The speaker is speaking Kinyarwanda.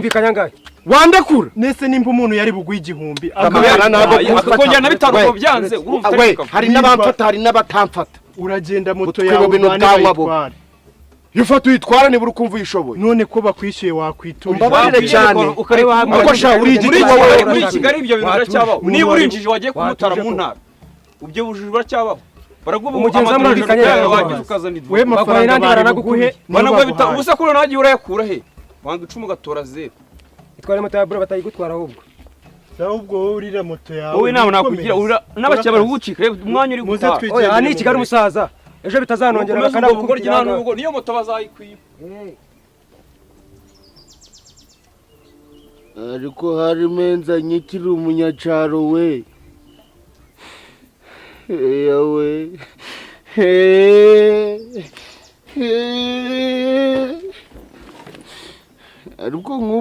Mwumvikanye angahe? Wandekura. Nese nimba umuntu yari buguhe 1000 Amagana ntabwo kumfata. Akongera na 5 We, ngo byanze, urumva we, utari kuva. hari n'abamfata, hari n'abatamfata. Uragenda moto Utwibo yawe bino urwane bwanywa bo. bayitware. Iyo ufata uyitwara nibura ukumva uyishoboye. None ko bakwishyuye wakwiturira. Umbabarire cyane. Ariko sha uri Muri igiti wowe. Kigali, muri Kigali ibyo bintu biracyabaho. Watuje. Niba urinjije wagiye kumutara Watuje mu ko. ntara, ubyo bujiji buracyabaho, baraguha Umugenzi amadorari wamwumvikanye yawe, yawe. wagize ukazana We iduka. Baguhaye mafaranga n'andi bari baranagukuye. buguhe niyo Banaguha 5 baguhaye. ubusa kuri nagiye urayakura he? Wanga 10 ugatora 0. Itware moto ya bro, batayigutwara ahubwo. Ahubwo wowe urira moto yawe. Wowe inama nakugira, wikomereze. n'abakiriya bari kugucika, reba umwanya uri Muze gutaha. twigendere Oya, aha ni mu i Kigali mureke. umusaza, ejo bitazanongera Ukomeze ubwo bugoryi bakanagukubita. nta n'ubwo niyo moto bazayikwiba. Ariko harimo enzanye ikiri umunyacaro we, eyawe. Ariko nk'ubu